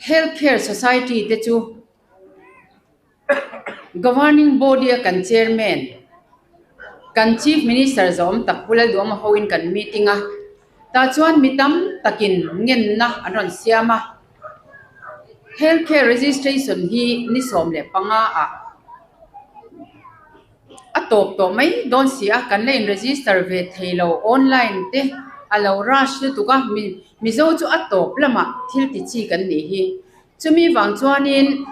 Health Care Society te chu Governing Body a kan Chairman, kan Chief Minister zawm tak Pu Lalduama hoin kan meeting a, tah chuan mi tam takin ngenna an rawn siam a. Health Care Registration hi ni 15 ah a tawp tawh mai dawn si a, kan la in register ve thei lo online te a lo rush lutuk a, Mizo chu a tawp lamah thil ti chi kan nih hi. Chumi vang chuanin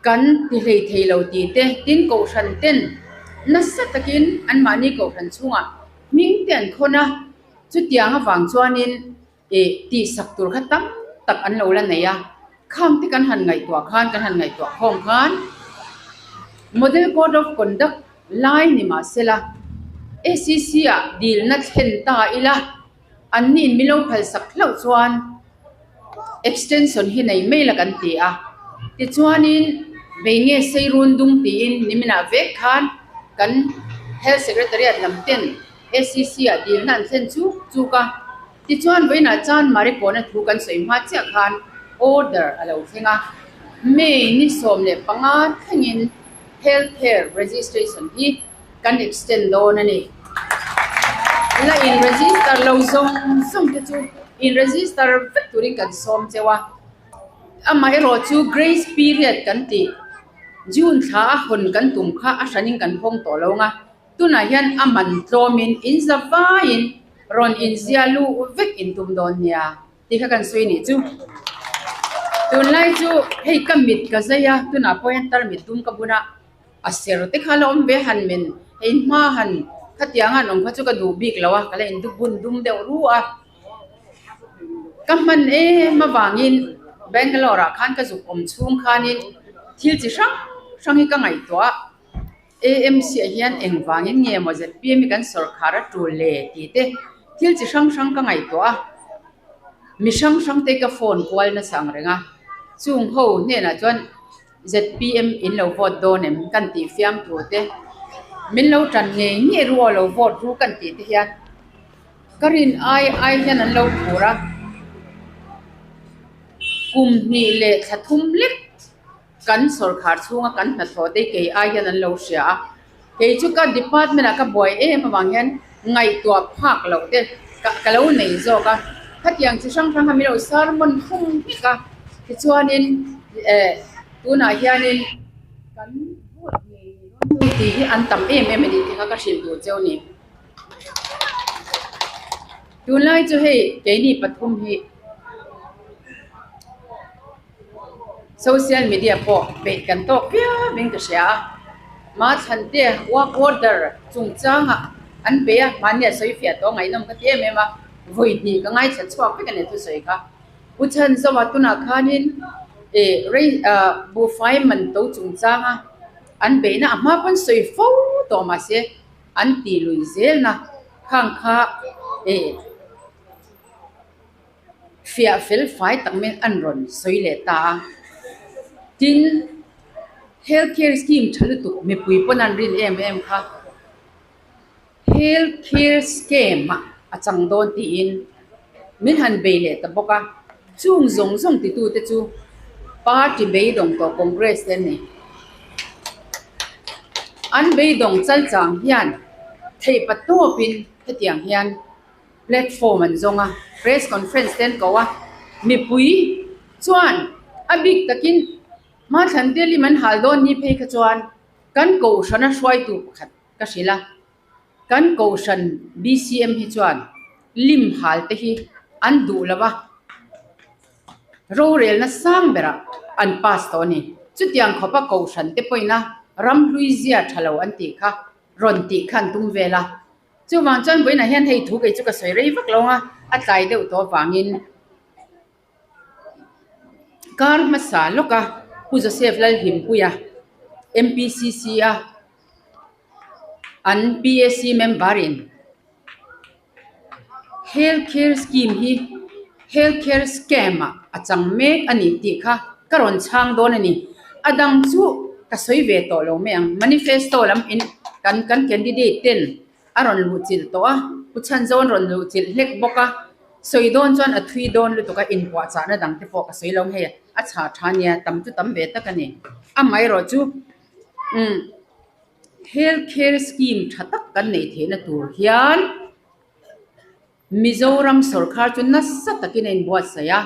kan ti hlei thei lo tih te, tin kohhran ten nasa takin anmahni kohhran chhungah hming te an khawn a, chutiang avang chuanin Ih tihsak tur kha tam tak an lo la nei a, khang te kan han ngaihtuah khan kan han ngaihtuah khawm khan Model Code of Conduct lai ni mah sela ACC ah dilna thlen ta ila an nin min lo phalsak hlauh chuan extension hi nei mai la kan ti a, tichuanin vei nge sei run dung tiin niminah vek khan kan Health Secretariat lam ten ACC ah dilna an thlen chuk chuk a, tichuan vawiinah chuan Marikawna thu kan sawi hma chiah khan order a lo thleng a, May ni 15 thlengin Health Care Registration hi kan extend dawn a ni. La in register lo zawng zawng te chu in register vek turin kan sawm cheu a, amaherawh chu grace period kan tih June thla a hawn kan tum kha a hranin kan hawng tawh lo ang a. Tunah hian a man tlawmin in za vaiin rawn inzia luh vek in tum dawn nia tih kha kan sawi nih chu. Tunlai chu hei ka mit ka zai a, tunah pawh hian tarmit dum ka bun a, a ser te kha la awm ve han men hei hma han khatiang an awm kha chu ka duh bik lo a, ka la in bun dum deuh ru a. Ka hman em avangin Bangalore ah khan ka zuk awm chhung khanin thil chi hrang hrang hi ka ngaihtuah a. AMC ah hian engvangin nge maw ZPM hi kan sawrkhar a tul le tih te thil chi hrang hrang ka ngaihtuah a, mi hrang hrang te ka phone kual nasa ang reng a, chung ho hnenah chuan ZPM in lo vote dawn em kan tih fiam thu te, min lo tan ngei ngei ru aw lo vote ru kan tih te hian ka rin ai ai hian an lo phur a, kum hnih leh thla thum lek. Kan sawrkhar chhunga kan hnathawh te kei ai hian an lo hria a, kei chu ka department ah ka buai em avang hian ngaihtuah phak loh te ka ka lo nei zawk a, khatiang chi hrang hrang kha min lo sermon khum vek a, tichuanin eh tunah hianin kan vote ngei ngei dawn chu tih hi an tam em em a ni tih kha ka hrilh duh cheu a ni. Tunlai chu hei keini pathum hi. Social media pawh beih kan tawk viau in ka hria a, Machhante work order chungchangah an bei a, mahni a sawi fiah tawh ngaihnawm ka ti em em a, vawi hnih ka ngaithla chhuak vek a ni thusawi kha. U Chhanzova tunah khanin ih rei ah buhfai man to chungchanga an beihna a hma pawn sawi fo tawh mahse an tih lui zelna khang kha ih. Fiah fel fai tak mai an rawn sawi leh ta a. Tin, Health Care Scheme tha lutuk mipui pawn an rin em em kha Health Care Scam ah a chang dawn tiin min han bei leh ta bawk a. Chung zawng zawng titute chu party beidawng tawh Congress te an ni. An beidawng chalchang hian theihpatawpin hetiang hian Platform an zawng a, press conference te an ko a, mipui chuan a bik takin Hmathlan te lim an hal dawn ni phei kha chuan kan kohhrana hruaitu pakhat ka hrilh a, kan kohhran BCM hi chuan lim hal te hi an duh lo a, rorelna sang berah an pass tawh a ni. Chutiang khawpa kohhran te pawhin a ramhlui zia tha lo an tih kha rawn tih kha an tum vel a. Chuvang chuan vawiinah hian hei thu kei chu ka sawi rei vak lo a, a tlai deuh tawh avangin kar hmasa lawka Pu Joseph Lalhimpuia MPCC a an PAC member in Health Care Scheme hi Health Care Scam ah a chang mek a ni tih kha ka rawn chhang dawn a ni. A dang chu ka sawi ve tawh lo mai ang. Manifesto lam in kan kan candidate ten a rawn luh chilh tawh a, Pu Chhanzawn rawn luh chilh hlek bawk a. Sawi dawn chuan a thui dawn lutuk a, inpuahchahna dang te pawh ka sawi lo hei a chhah tha nia, tam chu tam ve tak a ni. Amaherawhchu umm health care scheme tha tak kan neih theihna tur hian Mizoram sawrkhar chu nasa takin a inbuatsaih a,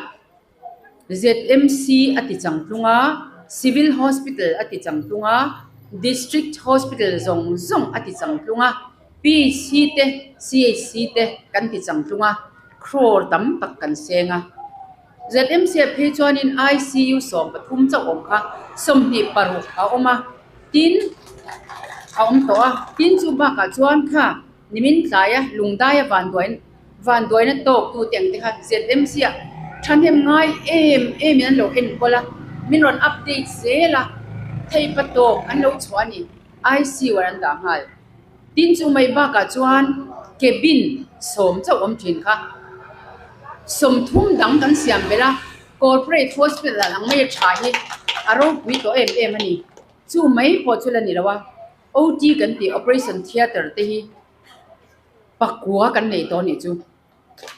ZMC a ti changtlung a, Civil Hospital a ti changtlung a, District Hospital zawng zawng a ti changtlung a, PHC te, CHC te kan ti changtlung a, crore tam tak kan seng a. ZMC ah phei chuanin ICU 13 chauh awm kha 26 a awm a, tin a awm tawh a, tin chu bakah chuan kha Nimin tlaia Lungdaia vanduain vanduaina tawk tute ang te kha ZMC ah thahnem ngai em em in an lo enkawl a, min rawn update zel a, theipa tawk an lo chhuah a ni, ICU ah an dah nghal. Tin chu mai bakah chuan cabin sawm chauh awm thin kha 30 dang kan siam belh a, corporate hospital ang mai a tha hi a ropui tawh em em a ni. Chu mai pawh chu la ni lo a. OT kan tih operation theatre te hi pakua kan nei tawh a nih chu.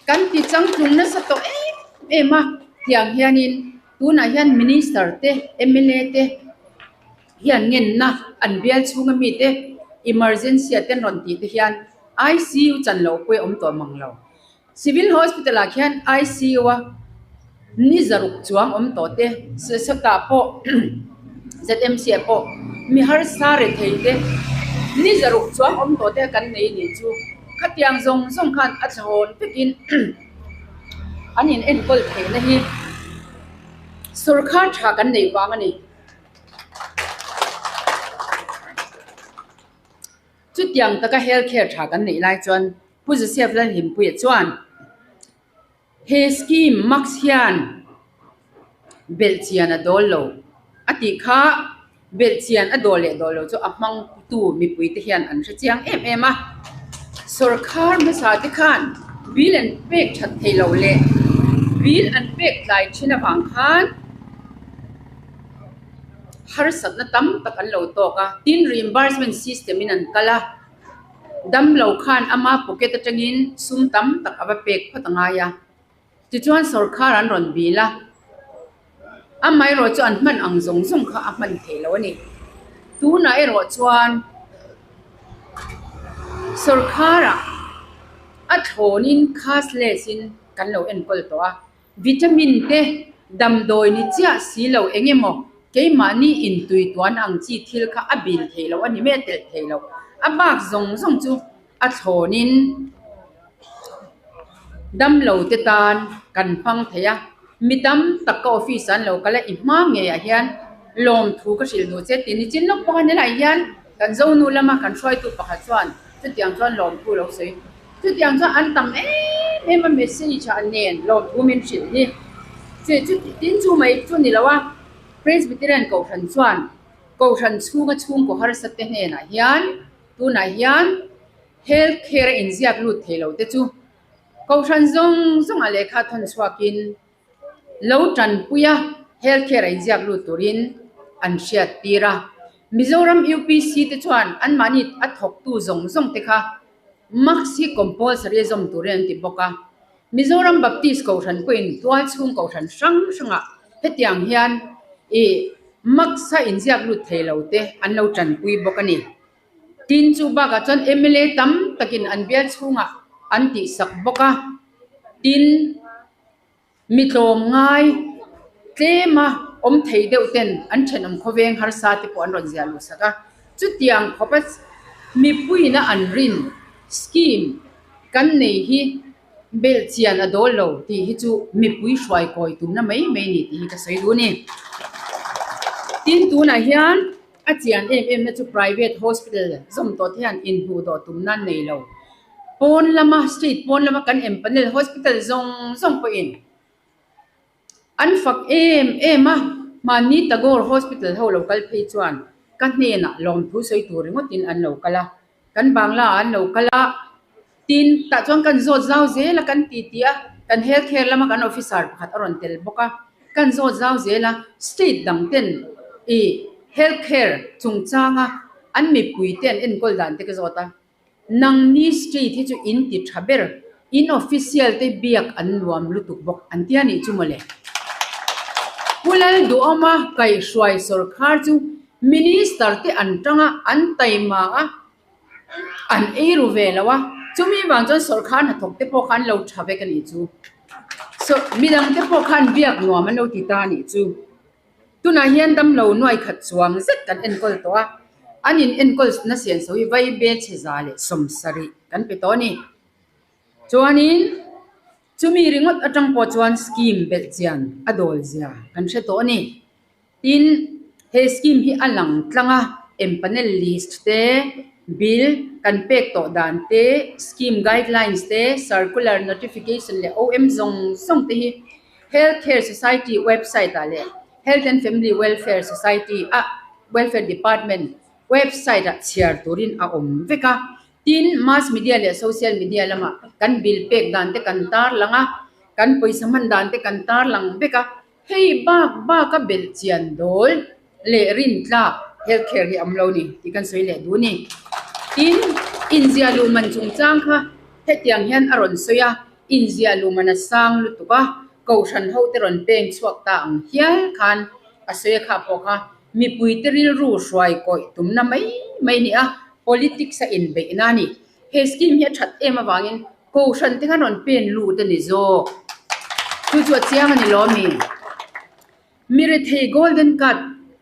Kan ti changtlung nasa tawh em em a, tiang hianin tunah hian minister te mla te hian ngenna an bial chhunga mite emergency ah te an rawn tih te hian ICU chan loh pawh hi a awm tawh mang lo. Civil Hospital ah khian ICU a ni zaruk chuang awm tawh te sawtah pawh ZMC ah pawh mi harsa rethei te ni zaruk chuang awm tawh te kan nei nih chu khatiang zawng zawng khan a thlawn vekin an in enkawl theihna hi sawrkhar tha kan neih vang a ni. Chutiang taka health care tha kan neih lai chuan Pu Joseph Lalhimpuia chuan he scheme max hian belhchian a dawl lo a tih kha belhchian a dawl leh dawl lo chu a hmangtu mipuite hian an hre chiang em em a. Sawrkhar hmasa te khan bill an pek that thei lo leh bill an pek tlai thin avang khan harsatna tam tak an lo tawk a, tin reimbursement system in an kal a. Damlo khan ama pocket atangin sum tam tak a va pek phawt a ngai a. Tichuan sawrkhar an rawn bil a, amaherawh chu an hman ang zawng zawng kha a hman thei lo a ni. Tunah erawh chuan sawrkharah a thlawnin cashless in kan lo enkawl tawh a. Vitamin te damdawi ni chiah si lo eng emaw keimahni intui tuan ang chi thil kha a bil thei lo a ni mai a telh thei lo. A bak zawng zawng chu a thlawnin damlo te tan kan hmang thei a. Mi tam tak ka office ah an lo kal a, i hma ngeiah hian lawmthu ka hrilh duh che tih nichin lawk pawh a ni lai hian kan zonu lama kan hruaitu pakhat chuan chutiang chuan lawmthu a lo sawi. Chutiang chuan an tam em em a message ah nen lawmthu min hrilh hi. Che chu tin chu mai chu ni lo a, Presbyterian Kohhran chuan Kohhran chhunga chhungkaw harsa te hnenah hian tunah hian health care a inziak lut thei lo te chu Kohhran zawng zawngah lehkha thawn chhuakin lo tanpui a, health care a inziak lut turin an hriat tir a. Mizoram UPC te chuan anmahni a thawktu zawng zawng te kha Mask hi compulsory a zawm turin an ti bawk a. Mizoram Baptist Kohhran pawhin tualchhung kohhran hrang hrangah hetiang hian ih mask a inziak lut thei lo te an lo tanpui bawk a ni. Tin chu bakah chuan mla tam takin an bial chhungah an tihsak bawk a. Tin. Mi tlawm ngai tlema awm thei deuh ten an thenawm khawveng harsa te pawh an rawn ziah luh sak a. Chutiang khawpa mipuiina an rin scheme kan nei hi belhchian a dawl lo tih hi chu mipui hruai kawi tumna mai mai a ni tih hi ka sawi duh a ni. Tin tunah hian a chian em em na chu private hospital zawm tawh te hian inhmuh dawh tumna an nei lo. Pawn lama state pawn lama kan empanel hospital zawng zawng pawhin an fak em em a, mahni Tagore hospital ho lo kal phei chuan ka hnenah lawmthu sawi tur ringawtin an lo kal a, kan Bangla ah an lo kal a, tin tah chuan kan zawt zau zel a kan ti ti a, kan health care lama kan officer pakhat a rawn tel bawk a, kan zawt zau zel a, state dang ten ih health care chungchanga an mipui te an enkawl dan te ka zawt a. Nangni street hi chu in ti tha ber. In official te biak an nuam lutuk bawk an tia nih chu mawle. Pu Lalduhawma kaihhruai sawrkhar chu Minister te an tang a, an taima a, an ei ru ve lo a, chumi vang chuan sawrkhar hnathawk te pawh kha an lo tha vek a nih chu. Midang te pawh khan biak nuam an lo ti ta a nih chu. Tunah hian damlo nuai khat chuang zet kan enkawl tawh a, an in enkawl na sian sawi vai bel chhe 170 kan pe tawh a ni. Chuanin chumi ringawt atang pawh chuan scheme belh chian a dawl zia kan hre tawh a ni. Tin, he scheme hi a lang tlang a, empanel list te, bill kan pek tawh dan te, scheme guidelines te, circular notification leh OM zawng zawng te hi Health Care Society website ah leh Health and Family Welfare Society ah Welfare Department website ah chhiar turin a awm vek a. Tin, mass media leh social media lamah kan bill pek dan te kan tarlang a, kan pawisa hman dan te kan tarlang vek a. Hei bak baka belh chian dawl leh rintlak health care hi a awm lo ni tih kan sawi leh duh a ni. Tin, inziah luh man chungchang kha hetiang hian a rawn sawi a, inziah luh man a sang lutuk a, kohhran ho te rawn peng chhuak ta ang hial khan a sawi a kha pawh kha mipuite rilru hruai kawih tumna mai mai a ni a, politics a inbeihna a ni. He scheme hi a that em avangin Kohhran te khan rawn pen lut a ni zawk. Chu chu a chiang a ni lo ami? Mi rethei golden card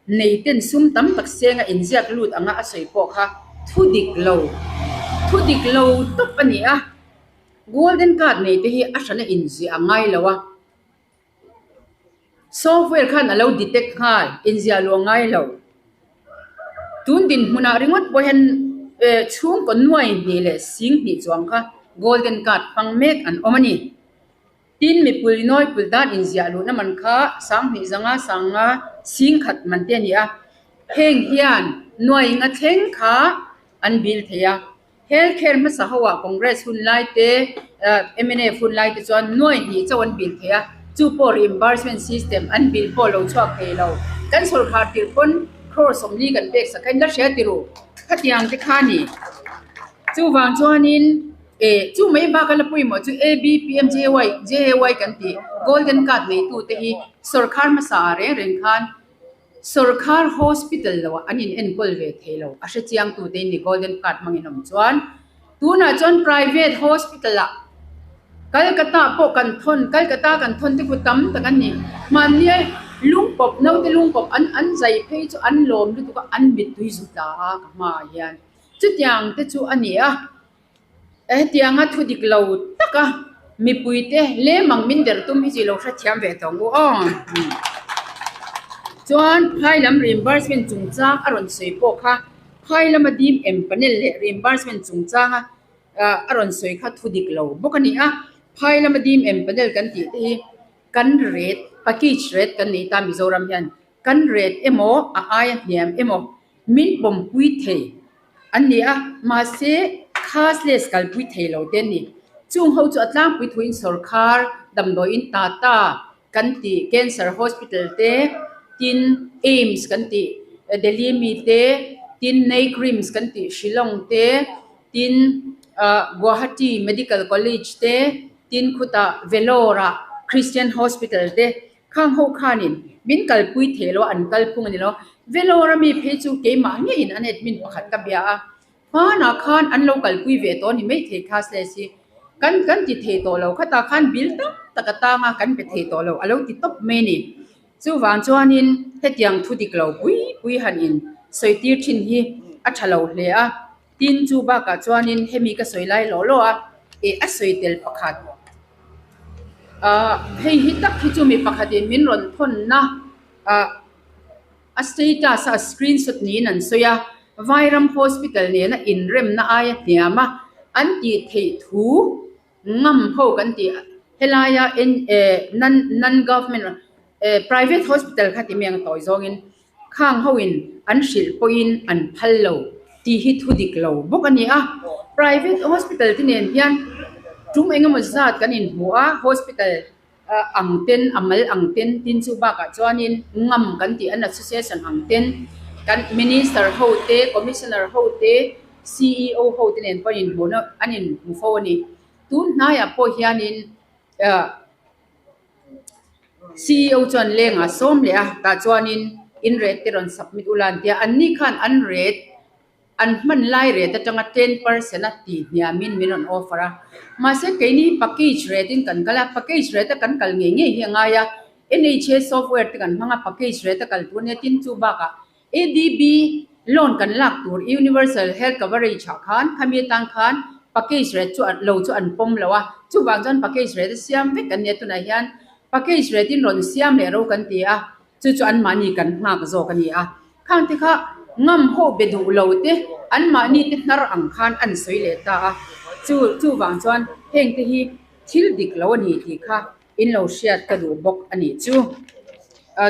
nei ten sum tam tak senga inziak lut anga a sawi pawh kha thu dik lo, thu dik lo tawp a ni a. Golden card nei te hi a hrana inziah a ngai lo a. Software khan a lo detect nghal, inziah luh a ngai lo. Tun dinhmunah ringawt pawh hian chhungkaw nuai hnih leh sing hnih chuang kha golden card hmang mek an awm a ni. Tin, mipui nawipui dan inziah luhna man kha 2000 500 sing khat man te a ni a. Heng hian nuai nga thleng kha an bill thei a. Health care hmasa ho ah Congress hun lai te, mnf hun lai te chuan nuai hnih chauh an bill thei a, chu pawh reimbursement system an bill pawh lo chhuak thei lo. Kan sawrkhar tirh pawn crore 40 kan pek sak kha in la hria ti ru. Khatiang te kha ni. Chuvang chuanin eh chu mai bak a la pawimawh chu ABPMJY JAY kan tih golden card neitu te hi sawrkhar hmasa ah reng reng khan Sawrkhar hospital lo ah an in enkawl ve thei lo, a hrechiang tu te in ni golden card hmang in awm chuan tunah chuan private hospital ah Calcutta pawh kan thawn, Calcutta kan thawn te khu tam tak an ni, hmanni lungkawp naute lungkawp an an zai phei chu an lawm lutuk a an mittui zu tla a ka hmaah hian chutiang te chu a ni a. Hetianga thu dik lo taka mipuite lemang min der tum hi chu i lo hrethiam ve tawh ang u aw. Chuan phai lam reimbursement chungchang a rawn sawi pawh kha phai lama dim em panel leh reimbursement chungchanga a rawn sawi kha thu dik lo bawk a ni a. Phai lama dim em panel kan tih te hi kan rate package rate kan nei ta Mizoram hian kan rate emaw a aia hniam emaw min pawmpui thei. An ni a, mahse cashless kalpui thei lo te an ni. Chung ho chu a tlangpui thuin sawrkhar damdawiin Tata kan tih Cancer Hospital te, tin AIIMS kan tih Delhi mi te, tin NEIGRIHMS kan tih Shillong te, tin Guwahati Medical College te, tin khutah Vellore-ah Christian Hospital te Khang ho khanin min kalpui thei lo a, an kal phung a ni lo. Vellore mi phei chu keimah ngeiin an admin pakhat ka bia a, hmanah khan an lo kalpui ve tawh a ni maithei cashless hi. Kan kan ti thei tawh lo, khatah khan bill tam tak a tang a, kan pe thei tawh lo, a lo ti tawp mai a ni. Chuvang chuanin hetiang thu dik lo pui pui han in sawi tir thin hi a tha lo hle a. Tin chu bakah chuanin hemi ka sawi lai lawh lawh a, eh a sawi tel pakhat. Ahh hei hi tak hi chu mi pakhatin min rawn thawnna ah a status a screenshot niin an sawi a, Vairam Hospital nena inremna aia hniam a an tih theih thu ngam ho kan tih helaia eh non non government eh private hospital kha ti mai ang tawi zawngin Khang hoin an hrilh pawhin an phal lo tih hi thu dik lo bawk a ni a. Private hospital te nen hian tum eng emaw zat kan inhmu a, hospital ang ten, a mal ang ten, tin chu bakah chuanin ngam kan tih an association ang ten kan minister ho te, commissioner ho te, ceo ho te nen pawh an inhmu fo a ni. Tun hnaiah pawh hianin CEO chuan lengah sawm leh a, tah chuanin in rate te rawn submit ula an ti a, anni khan an rate an hman lai rate atanga 10% a ti hniamin min rawn offer a. Mahse keini package rate in kan kal a, package rate a kan kal ngei ngei hi a ngai a, NHA software te kan hmang a, package rate a kal tur ania tin chu bakah ADB loan kan lak tur Universal Health Coverage ah khan khami atan khan package rate chu lo chu an pawm lo a, chuvang chuan package rate a siam vek an nia tunah hian package rate in rawn siam leh ro kan ti a, chu chu anmahni kan nghak zawk a ni a, khang te kha ngam ho be duh lo te anmahni te hnar ang khan an sawi leh ta a, chu chuvang chuan heng te hi thil dik lo a ni tih kha In lo hriat ka duh bawk a nih chu.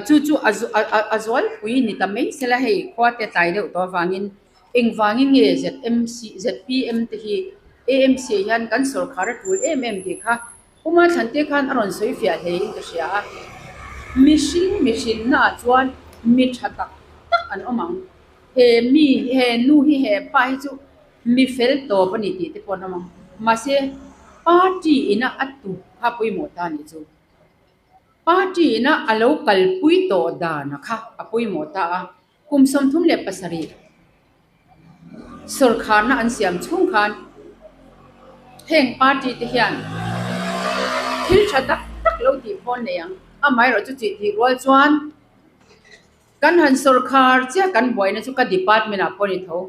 Chu chu a zualpui ni ta mai sela hei khua te tlai deuh tawh avangin engvangin nge ZMC ZPM te hi AMC ah hian kan sawrkhar a tul em em tih kha Puma Thlan te khan a rawn sawi fiah hle in ka hria a. Mihring mihrinna ah chuan mi tha tak tak an awm ang. He mi he nu hi he pa hi chu Mi fel tawp a ni tih te pawh an awm ang. Mahse, party ina a tup kha pawimawh ta a nih chu. Party ina a lo kalpui tawh dan a kha a pawimawh ta a. Kum 37 sawrkharna an siam chhung khan heng party te hian thil tha tak tak lo tih pawh an nei ang. Amaherawhchu chu tih tih rual chuan kan han sawrkhar chiah kan buaina chu ka department ah pawh a ni tho.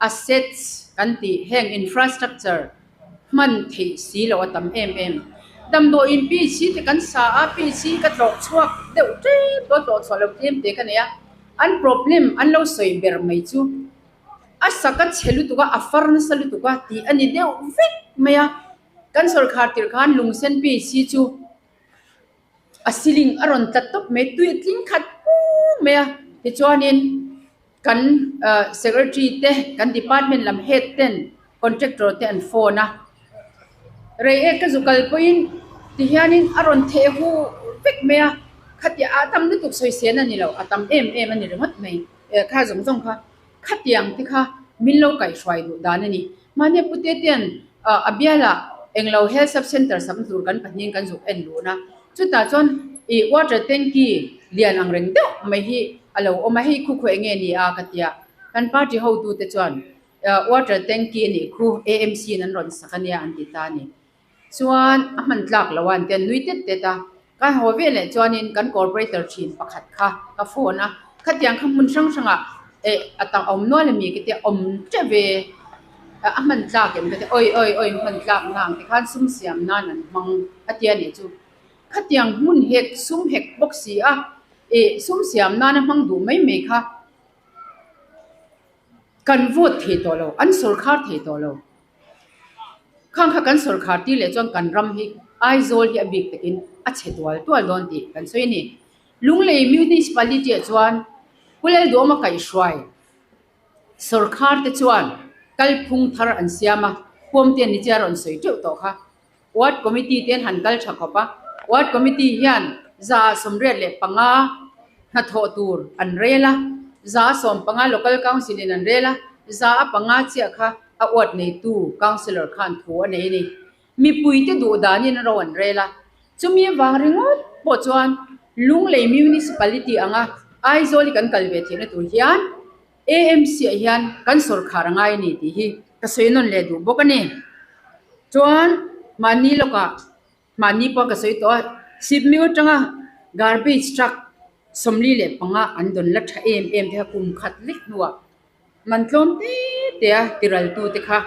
Assets kan tih heng infrastructure hman theih si loh a tam em em. Damdawiin PHC te kan sa a, PHC ka tlawh chhuak deuh tlem tawh a, tlawh chhuah loh tlem te ka nei a. An problem an lo sawi ber mai chu a sak a chhe lutuk a, a far nasa lutuk a tih a ni deuh vek mai a. Kan sawrkhar tirh khan Lungsen PHC chu a ceiling a rawn tla tawp mai, tui a tling khat pum mai a. Tichuanin. Kan secretary te, kan department lam head ten contractor te an phone a, rei ek ka zu kal pawhin tihianin a rawn theh hu vek mai a, khatiang a tam lutuk sawisel a ni lo, a tam em em a ni ringawt mai, kha zawng zawng kha khatiang te kha min lo kaihhruai duh dan a ni. Mahni pute ten a bialah englo health sub center sam tur kan pahnihin kan zuk en lun a, chutah chuan ih water tanky lian ang reng deuh mai hi a lo awm a, hei khu khu eng nge ni a ka ti a, kan party hotute chuan water tanky a nih khu AMC in an rawn sak a nia an ti ta a ni. Chuan a hman tlak lo a an ti a, nui tet tet a, kan haw vel leh chuanin kan corporator thin pakhat kha ka phone a, khatiang kha hmun hrang hrangah eh a tak a awm nual a mi ka tia awm teuh ve a hman tlak em ka tia awi awi awi hman tlak na ang tikhan sum siam nan an hmang a tia nih chu khatiang hmun hek sum hek bawk si a eh sum siam nana hmang duh mai mai kha kan vote thei tawh lo an sawrkhar thei tawh lo. Khang kha kan sawrkhar tir leh chuan kan ram hi Aizawl hi a bik takin a chhe tual tual dawn tih kan sawi a ni. Lunglei Municipality ah chuan Pu Lalduhawma kaihhruai sawrkhar te chuan kalphung thar an siam a, Puamte an ni chiah a rawn sawi teuh tawh kha. Ward Committee te an han kal tha khawp a, Ward Committee hian 185 hnathawh tur an rel a, 115 Local Council in an rel a, 5 chiah kha a ward neitu Councillor khan thu a nei a ni. Mipuite duh danin ro an rel a, chumi avang ringawt pawh chuan Lunglei Municipality anga Aizawl hi kan kal ve theihna tur hian AMC ah hian kan sawrkhar a ngai a ni tih hi ka sawi nawn leh duh bawk a ni. Chuan mahni lawkah mahni pawh ka sawi tawh a, Sipmiu atanga garbage truck 45 an dawn la tha em em te kha kum khat lek hnuah man tlawm te te a tiraltu te kha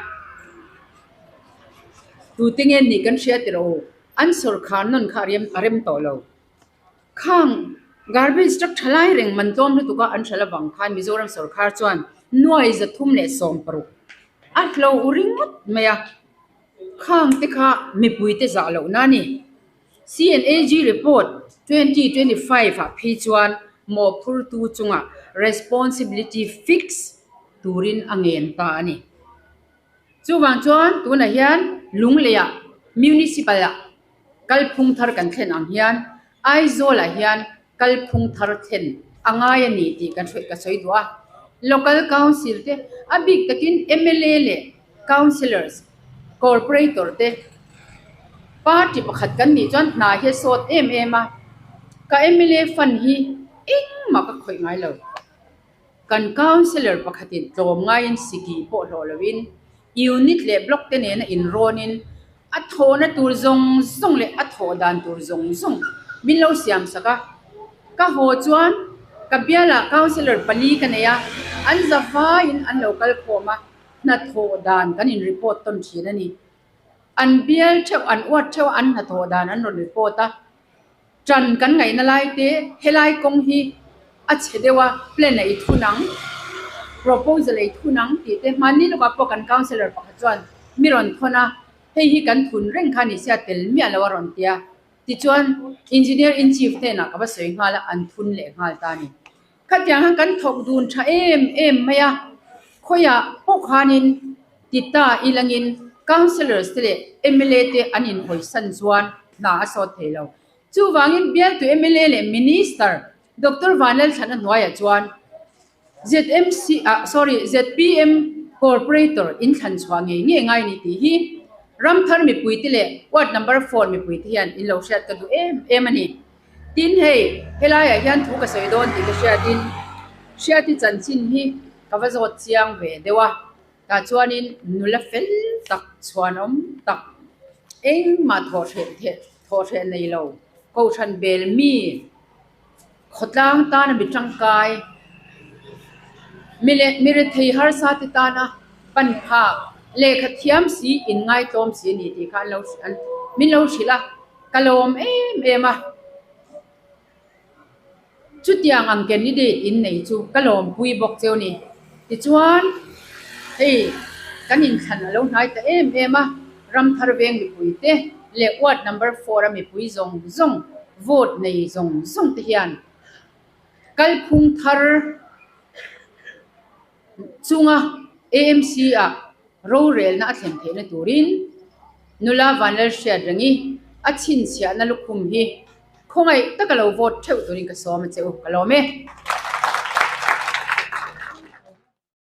tute nge nih kan hria tiraw an sawrkhar nawn kha a rem tawh lo. Khang garbage truck tha lai reng man tlawm lutuk a an hralh avang khan Mizoram sawrkhar chuan nuai 360 a hlo ringawt mai a, khang te kha mipui te zah loh na a ni. CNAG report 2025 ah phei chuan mawhphurtu chungah responsibility fix turin a ngen ta a ni. Chuvang chuan tunah hian Lungleiah Municipal ah Kalphung thar kan thlen ang hian Aizawlah hian kalphung thar thlen a ngai a ni tih kan hruaih ka sawi duh a. Local Council te a bik takin mla leh Councillors, Corporator te. Party pakhat kan nih chuan hna hi a sawt em em a, ka mla fund hi engmah ka khawih ngai lo. Kan councillor pakhatin tlawm ngaiin siki pawh hlawh loin unit leh block te nena inrawnin a thawhna tur zawng zawng leh a thawh dan tur zawng zawng min lo siam sak a. Ka haw chuan ka bialah councillor pali ka nei a, an za vaiin an lo kal khawm a, hnathawh dan kan in report tawn thin a ni. An bial theuh, an uat theuh a, an hnathawh dan an rawn report a. Ṭan kan ngaihna lai te helai kawng hi a chhe deuh a, plan a i thun ang, proposal a i thun ang tih te hmanni lawkah pawh kan councillor pakhat chuan mi rawn thawn a, hei hi kan thun reng kha ni sia tel miah lo a rawn ti a. Tichuan engineer in chief hnenah ka va sawi nghal a, an thun leh nghal ta a ni. Khatiang khan kan thawk dun tha em em mai a, khawiah pawh khanin ti ta ilangin councillors te leh mla te an inhawisan chuan hna a sawt thei lo. Chuvangin bialtu mla leh minister Doctor Vanlalthlana hnuaiah chuan ZMC ah sorry zpm corporator inthlan chhuah ngei ngei ngai ni tih hi Ramthar mipuite leh ward number four mipuite hian in lo hriat ka duh em em a ni. Tin hei, helaiah hian thu ka sawi dawn tih ka hriatin Hriati chanchin hi ka va zawt chiang ve deuh a, tah chuanin nula fel tak, chhuanawm tak, engmah thawh hreh theh thawh hreh nei lo, kohhran bel mi, khawtlang tana mi tangkai, mi leh mi rethei harsa te tana pan phak, lehkha thiam si, inngaihtlawm si a ni tih kha an lo min lo hrilh a. Ka lawm em em a, chutiang ang candidate in nei chu ka lawmpui bawk cheu ni. Tichuan, hei kan inthlan a lo hnai ta em em a, Ramthar veng mipuite leh ward number four a mipui zawng zawng vote nei zawng zawng te hian kalphung thar chunga AMC ah rorelna a thlen theihna turin nula Vanlalhriat rengi a chhinchhiahna lukhum hi khawngaih taka lo vote theuh turin ka sawm a che u, ka lawm e.